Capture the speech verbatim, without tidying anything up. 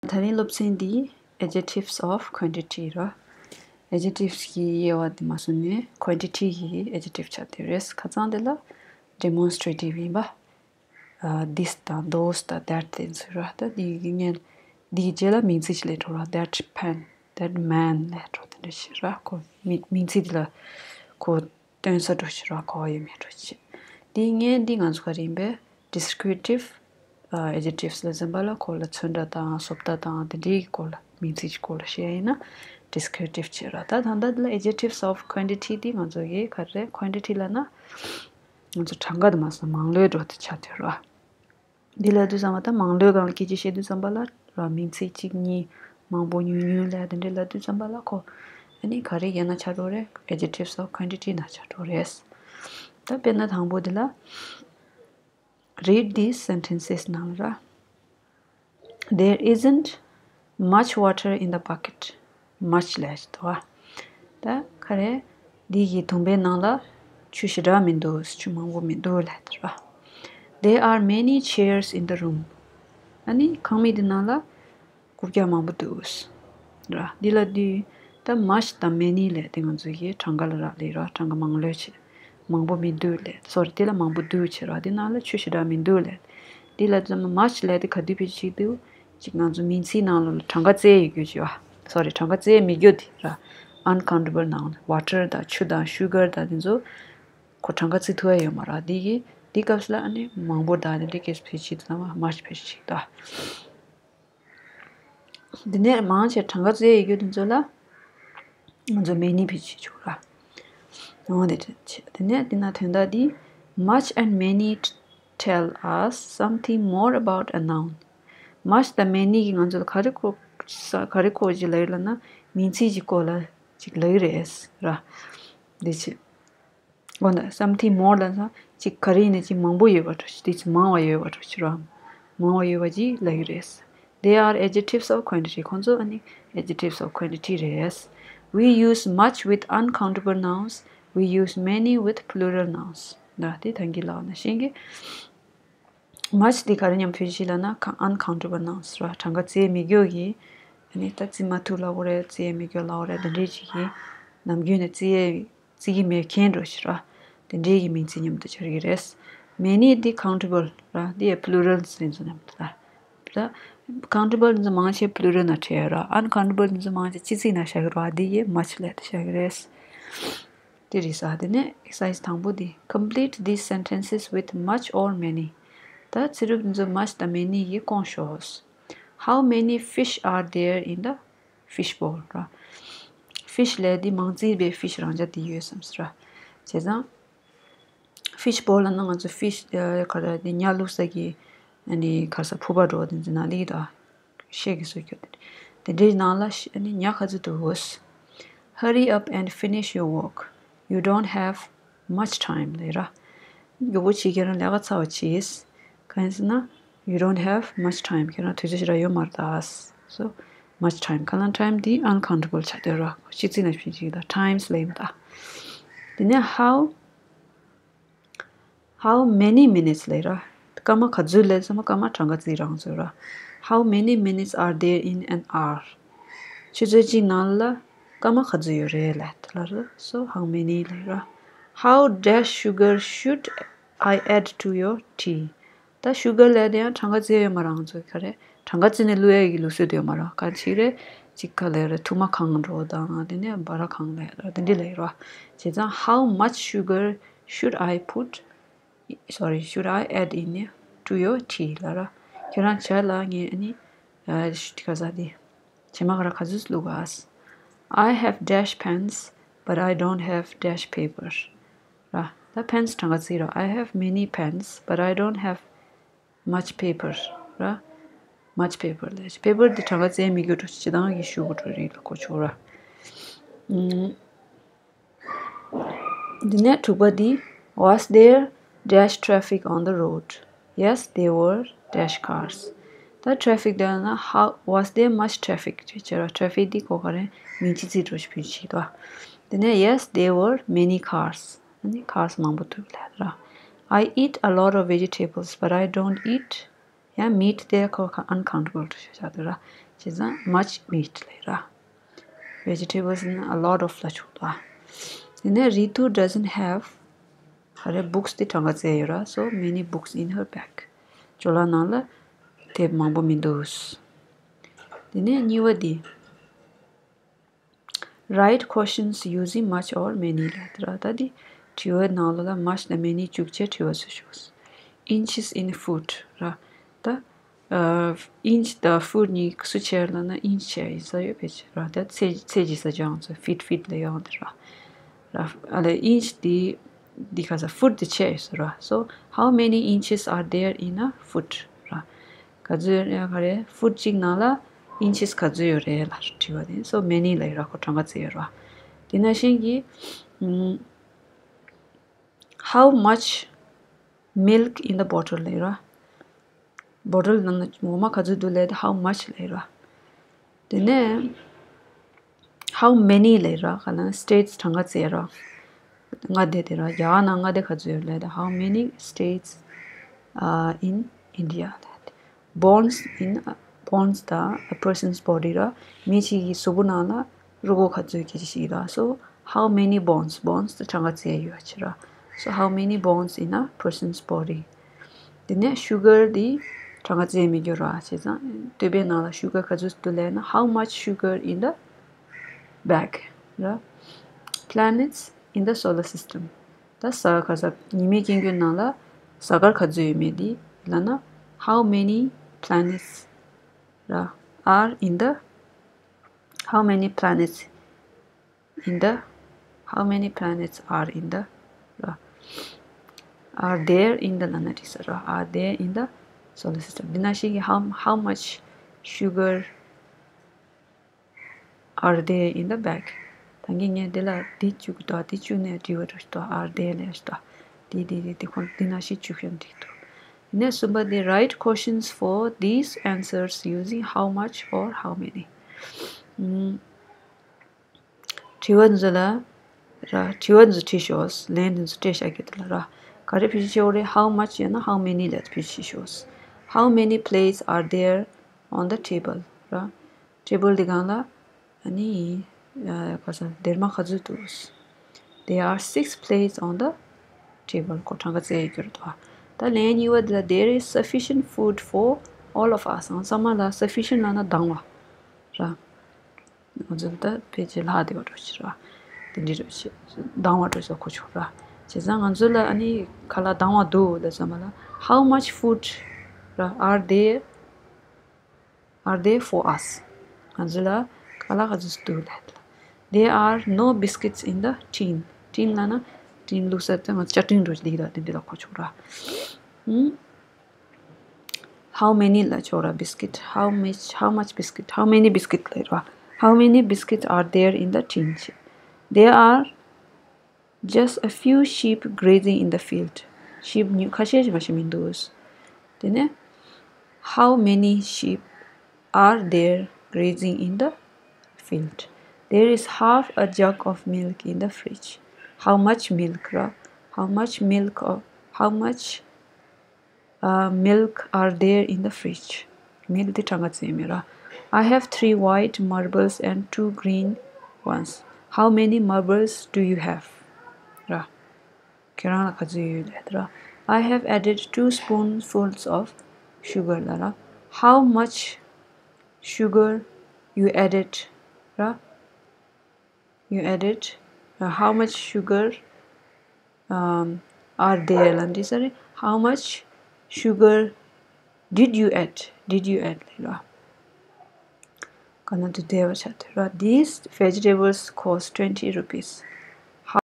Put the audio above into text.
ད་རིང་སློབ་ཚན་འདི་adjectives of quantity ར། adjectives གི་དབྱེ་བ་འདི་མ་སོང་ནས་quantity གི་adjective ཆགས་བསྡད་རེད། ཁ་སང་དེ་ལ་demonstrative ཡིན་པ། ཨ། this དང་those དང་that དེ་ཚོ་ར། ད་འདི་གི་ངས་འདིའི་རྗེས་ལ་མིང་ཚིག་ཅིག་སླེབས་འགྲོ་ར། that pen, that man ལབ་འགྲོ་དེ་འདྲ་ཞིག་ར། ཁོ་མིང་མིང་ཚིག་འདི་ལ་ཁོ་སྟོན་ས་འགྲོ་ཞིག་ར། གོ་བ་ཡོད་མེད་འགྲོ་ཞིག་འདི་ངས་འདི་ང་ཚོ་ག་རེ་ཡིན་པས་descriptive adjectives ལ་འཛིན་པ་ལ་ཁོ་ལ་ཚོན་ཁྲ་དང་བཟོ་ལྟ་དང་དེ་འདྲའི་སྐོར་ལ་མིང་ཚིག་གི་སྐོར་ལ་བཤད་ཡིན་ན་descriptive བྱེད་ར། ད་ད་ལྟ་འདི་ལ་adjectives of quantity འདི་ང་ཚོ་གི་ག་རེ་quantity ལབ་ན་ང་ཚོ་གྲངས་ཀ་དུ་མ་སོང་མང་ལོས་འགྲོ་དུ་ཆ་དུས་ར། འདི་ལབ་དུས་ཙམ་པ་ད་མང་ལོས་སྒང་ལ་སྐད་ཆ་བཤད་དུས་ཙམ་པ་ལ་ར་མིང་ཚིག་གཅིག་གཉིས་མང་པོ་ཉུང་ཉུང་ལབ་དེ་འདྲ་ལབ་དུས་ཙམ་པ་ལ་ཁོ་ཨ་ནི་ག་རེ་ཡིན་ན་ཆགས་འགྲོ་རེད། adjectives of quantity ན་ཆགས་འགྲོ་རེད། ད་དཔེར་ན་དང་པོ་འདི་ལ། Read these sentences ནང་ལ་ར། There isn't much water in the bucket. much ལབ་ཡག་འདུག་ག་ད་ག་རེ། འདི་གི་དུང་པའི་ནང་ལ་ཆུ་ཞེ་དྲག་མི་འདུག་ཆུ་མང་པོ་མི་འདུག་ལབ་འདུག་ར། There are many chairs in the room. ཨ་ནི་ཁང་མིག་འདི་ནང་ལ་རྐུབ་བཀྱག་མང་པོ་འདུག་ར། འདི་ལ་འདི་ད་much དང་many ལབ་དེ་ང་ཚོ་གི་གྲངས་ཀ་ལ་རག་ལས་ར། གྲངས་ཀ་མང་ལོས་བྱེད། མང་པོ་མི་འདུག་ལབ། སོ་རི་དེ་ལ་མང་པོ་འདུག་བྱེད་ར། དེ་ནང་ལ་ཆུ་ཞེ་དྲག་མི་འདུག་ལབ། དེ་ལ་ཙམ་much ལབ་དེ་ག་དུས་ཕལ་ཆེར་འདུག་ཅིག་ང་ཚོ་མིང་ཚིག་ནང་ལ་གྲངས་ཀ་བཙལ་ཡོད་རྒྱུ་བྱེད་བ། སོ་རི་གྲངས་ཀ་བཙལ་མི་རྒྱུ་དེ་ར། uncountable noun water དང་ཆུ་དང་sugar དང་དེ་ཚོ་ཁོ་གྲངས་ཀ་བརྩི་ཐུབ་ཡ་ཡོད་མ་ར། དེ་གི་དེ་སྐབས་སུ་ལ་ཨ་ནི་མང་པོ་དང་དེ་འདྲའི་སྐད་ཕལ་ཆེར་དུ་ན་much ཕལ་ཆེར་དང་། དེ་ནས་མང་ཆེ་གྲངས་ཀ་བཙལ་ཡོད་རྒྱུ་དེ་ཚོ་ལ་ང་ཚོ་many ཕལ་ཆེར་བྱུང་ར། འོ་དེ་འདྲ་བྱས། དེ་ནས་དེ་ན་དོན་དག་འདི་much and many tell us something more about a noun. much དང་many གིས་ང་ཚོ་ལ་ག་རེ་གོ་ས་ག་རེ་གོ་ཅིག་ལབ་ཡོད་ལབ་ན་མིང་ཚིག་ཅིག་སྐོར་ལ་ཅིག་ལབ་ཀྱི་རེད་ར། འདི་བྱས། འོ་ན་something more ལབ་ན་ཅིག་ག་རེ་ཡིན་ན་ཅིག་མང་པོ་ཡོད་པ་འདྲ་ཞིག་དེ་ཅིག་མང་བ་ཡོད་པ་འདྲ་ཞིག་ར། མང་བ་ཡོད་པ་ཅིག་ལབ་ཀྱི་རེད། They are adjectives of quantity. ཁོང་ཚོ་ཨ་ནི་adjectives of quantity རེད། We use much with uncountable nouns. We use many with plural nouns. ད་དེ་ཐང་གི་ལག་ན་ཤེས་ཀྱི། much དེ་ག་རེ་མཉམ་དུ་ཞིག་ལབ་ན་ཁ- uncountable nouns ར། གྲངས་ཀ་བརྩི་མི་རྒྱུ་གི། ཨ་ནི་ད་བརྩི་མ་ཐུབ་ལབ་དགོས་རེད། བརྩི་མི་རྒྱུ་ལབ་དགོས་རེད། དེ་འདྲའི་ཅིག་གི་ནམ་རྒྱུན་ནས་བརྩི་ཡས་བརྩི་གི་མེད་མཁན་འདྲ་ཞིག་ར། དེ་འདྲའི་གི་མིང་ཚིག་མཉམ་དུ་སྦྱར་གི་རེད། many དེ་countable ར། དེ་ཡང་plural ཡིན་ཚོ་མཉམ་དུ་ད། ད་countable ཡིན་ཚོ་མང་ཆེ་plural ན་བྲིས་ཡོད་ར། uncountable ཡིན་ཚོ་མང་ཆེ་སྤྱི་ཚིག་ན་བཞག་གི་ར། དེ་ཡི་much ལབ་དེ་བཞག་གི་རེད། དེ་རེད་ས། དེ་ནས་exercise དང་པོ་དེ། Complete these sentences with much or many. ད་ཚིག་གྲུབ་འདི་ཚོ་much དང་many ཡིས་བསྐོང་ཤོག How many fish are there in the fish bowl? ར། fish ལབ་དེ་མང་ཙམ་པའི་fish རང་ཅག་དེ་ཡོད་བསམ་སྲིད་ར། བྱས་ཙང་fish bowl ལབ་ན་ང་ཚོ་fish ག་རེ་དེ་ཉ་བླུགས་ས་གི་ཨ་ནི་ག་ས་ཕུ་པ་འགྲོ་བ་དེ་ཚོ་ནང་ལི་དང་། ཤེས་ཀྱི་སུ་ཁྱོད་དེ་འདྲའི་ནང་ལ་ཤ- ཨ་ནི་ཉ་ག་ཚོད་འདུག Hurry up and finish your work. You don't have much time ལབ་ར། མགྱོགས་པོ་བྱེད། ཁྱེད་རང་ལས་ཀ་ཚར་བ་བྱེད། གང་ཡིན་ཟེར་ན། You don't have much time. ཁྱེད་རང་དུས་ཚོད་ཞེ་དྲག་ཡོད་མ་རེད་ད། So much time. གང་ལ་time དེ་uncountable ཆགས་བསྡད་ར། སྤྱི་ཚིག་ན་ཕྱིན་ཅིག་ད་times ལབ་ཡིན་ད། དེ་ནས་how How many minutes ལབ་ར། སྐར་མ་ག་ཚོད་ལབ་ཙམ་སྐར་མ་གྲངས་ཀ་བརྩི་རང་ཚོད་ར། How many minutes are there in an hour? ཆུ་ཚོད་གཅིག་ནང་ལ་སྐར་མ་ག་ཚོད་ཡོད་རེད་ལབ་དེ་ལ་ར། So how many ལབ་ར། How dash sugar should I add to your tea? ད་sugar ལབ་དེ་ཡང་གྲངས་ཀ་བརྩི་ཡོད་མ་རང་ཚོད་ག་རེ། གྲངས་ཀ་བརྩིས་ནས་བླུག་ཡས་ཀྱི་ལུགས་སྲོལ་དེ་ཡོད་མ་ར། ག་ཅིག་རེད། གཅིག་ག་ལབ་ར། ཐུར་མ་གང་འགྲོ་དང་དེ་ནས་སྦ་ར་གང་ལབ་ར། དེ་འདྲ་ལབ་ཡོད་ར། བྱས་ཙང་how much sugar should I put Sorry, should I add in to your tea ལབ་ར། ཁྱེད་རང་ཇ་ལ་ངས་ཨ་ནི་ཨ་ཤུ་ཏི་ག་ཟ་དེ། ཇེ་མ་ག་ར་ག་ཚོད་བླུག་ག I have dash pens, but I don't have dash paper. ར། ད་pens གྲངས་ཀ་བརྩི་ར། I have many pens, but I don't have much paper. ར། much paper ལབ། paper འདི་གྲངས་ཀ་བཙལ་མི་དགོས་འགྲོ། སྤྱིར་བཏང་གི་ཤུ་གུ་འགྲོ་རིགས་ལ་གོ་ཆོག་ར། ཨུམ། འདི་ནས་དྲུག་པ་འདི། Was there dash traffic on the road? Yes, there were dash cars. ད་traffic དེ་ན་how was there much traffic ཅེས་བྱ་བ། traffic འདི་གོ་ག་རེ་མིང་ཚིག་ཚིག་འགྲོ་ཞིག་བུད་ཅིག་ཏོ། དེ་ནས་yes, there were many cars. ཨ་ནི་cars མང་པོ་འདུག་ལབ་ར། I eat a lot of vegetables, but I don't eat ཡང་meat དེ་ཁོ་ག་uncountable འགྲོ་ཞིག་བྱ་དུ་ར། བྱས་ཙང་much meat ལབ་ར། Vegetables in a lot of ལབ་ཆོག་ཏོ། དེ་ནས་Ritu doesn't have ག་རེ་books དེ་གྲངས་ཀ་བཙལ་ཡོད་ར། So many books in her bag. ཅོ་ལགས་ནང་ལ་དེབ་མང་པོ་མི་འདུག་དེ་ནས་གཉིས་པ་དེ། Write questions using much or many ལབ་དེ་ར། ད་དེ་དྲི་བའི་ནང་ལོགས་ལ་much དང་many བཅུག་བྱས་དྲི་བ་བཟོ་ཤོག Inches in foot ར། ད་inch དང་foot གཉིས་སུ་ཕྱེ་ལབ་ན་inch ཕྱེ་ཡིན་ས་ཡོད་པས་ར། ད་ཚད་ཚད་ཀྱི་ས་ཆ་ཡང་ཚོ་feet feet ལ་ཡོང་དེ་ར། ར་ཨ་ལས་inch དེ་འདི་ག་ས་foot དེ་ཕྱེ་ཡོད་ས་ར། So how many inches are there in a foot ར། ག་ཚོད་ཡོད་རེད། ག་རེ་foot གཅིག་ནང་ལ་inches ག་ཚོད་ཡོད་རེད་ལབ་དྲི་བ་དེ། So many ལབ་ཡོད་ར། ཁོ་གྲངས་ཀ་བཙལ་ཡོད་ར། དེ་ནང་བཞིན་གྱི་ཨམ། How much milk in the bottle ལབ་ཡོད་ར། bottle ནང་ན་འོ་མ་ག་ཚོད་འདུག་ལབ་དེ་how much ལབ་ཡོད་ར། དེ་ནས་how many ལབ་ཡོད་ར། ག་ལ་states གྲངས་ཀ་བཙལ་ར། མངའ་སྡེ་དེ་ར། རྒྱ་གར་ནང་མངའ་སྡེ་ག་ཚོད་ཡོད་ལབ་དེ། How many states are in India ལབ་དེ། Bones in bones དང་a person's body ར། མི་གཅིག་གི་གཟུགས་པོ་ནང་ལ་རུས་ཁོག་ག་ཚོད་ཀྱི་ཞིག་ར། So how many bones? Bones དེ་གྲངས་ཀ་བཙལ་ཡོད་ཕྱིར་ར། So how many bones in a person's body? དེ་ནས་sugar དེ་གྲངས་ཀ་བཙལ་མི་འགྱུར་ར། བྱས་ཙང་དོད་པའི་ནང་ལ་sugar ག་ཚོད་འདུག་ལབ་ན། How much sugar in the bag ར། Planets in the solar system. ད་གཟའ་ག་ས་ཉི་མའི་རྐྱེན་རྒྱུན་ནང་ལ་གཟའ་སྐར་ག་ཚོད་ཡོད་མེད་དེ་ལབ་ན། How many planets ར། Are in the how many planets in the how many planets are in the ར། Are there in the ལབ་ན་འགྲིག་ས་ར། Are there in the solar system. འདི་ནང་བཞིན་གྱི་how how much sugar are there in the bag? ད་གིན་ངས་འདི་ལ་འདི་བཅུག་གི་འདུག་འདི་བཅུག་ནས་འབྲི་བ་འགྲོ་ཞིག་འདུག Are there ལབ་ཞིག་འདུག་འདི་འདི་འདི་འདི་ཁོང་འདི་ནང་བཞིན་བཅུག་ཤོག་འགྲིག་འདུག་དེ་ནས་གསུམ་པ་འདི། Write questions for these answers using how much or how many. ཨམ། དྲི་བ་འདི་ཚོ་ལ་ར། དྲི་བ་འདི་ཚོ་བྲིས་ཤོག་ལན་འདི་ཚོ་སྤྲད་བཞག་གི་འདུག་ལ་ར། ག་རེ་བེད་སྤྱོད་བྱེད་དགོས་རེད། How much ཡང་ན་how many ལབ་བེད་སྤྱོད་བྱེད་ཤོག How many plates are there on the table ར། table འདི་སྒང་ལ་ཨ་ནི་ཨ་ག་ས་སྡེར་མ་ག་ཚོད་འདུག There are six plates on the table. ཁོ་གྲངས་ཀ་བཙལ་ཡོད་རྒྱུ་རེད་དོ། ད་ལན་གཉིས་པ་འདི་ལ། There is sufficient food for all of us. ང་ཚང་མ་ལ་sufficient ལབ་ན་འདང་བ་ར། ང་ཚོ་ད་ཕལ་ཆེར་ལྷག་བསྡད་པ་འགྲོ་ཕྱིར་ར། དེ་འདྲ་འགྲོ་ཕྱིར་འདང་བ་འགྲོ་ཕྱིར་གོ་ཆོག་ར། བྱས་ཙང་ང་ཚོ་ལ་ཨ་ནི་ག་ལ་འདང་བ་འདུག་ལབ་ཙམ་པ་ལ། How much food ར། Are there are there for us? ང་ཚོ་ལ་ག་ལ་ག་ཚོད་འདུག་ལབ་ལ། There are no biscuits in the tin. tin ལབ་ན་tin བླུགས་ས་དེ་ང་ཚོ་ཆ་ཊིན་འགྲོ་ལི་ལ་དེ་འདྲ་ལ་གོ་ཆོག་ར། ཨུམ། How many ལ་ཆོག་ར། biscuit. How much, how much biscuit? How many biscuit ལ་ར། How many biscuits are there in the tin? There are just a few sheep grazing in the field. sheep ཉུང་ཁ་ཤས་ཤིག་མ་ཤི་མི་འདུག་དེ་ནས། How many sheep are there grazing in the field? There is half a jug of milk in the fridge. How much milk ར། How much milk or how much uh, milk are there in the fridge? milk དེ་གྲངས་ཀ་བཙལ་མི་ར། I have three white marbles and two green ones. How many marbles do you have? ར། ཁྱེད་རང་ལ་ག་ཚོད་ཡོད་ལབ་ར། I have added two spoonfuls of sugar ལབ་ར། How much sugar you added ར། you added uh, how much sugar um, are there ལབ་འདི་ས་རེད། How much sugar did you add? did you add ལབ་ར། ག་ན་དུ་བསྡད་པ་ཆགས་ཐུབ་ར། These vegetables cost twenty rupees.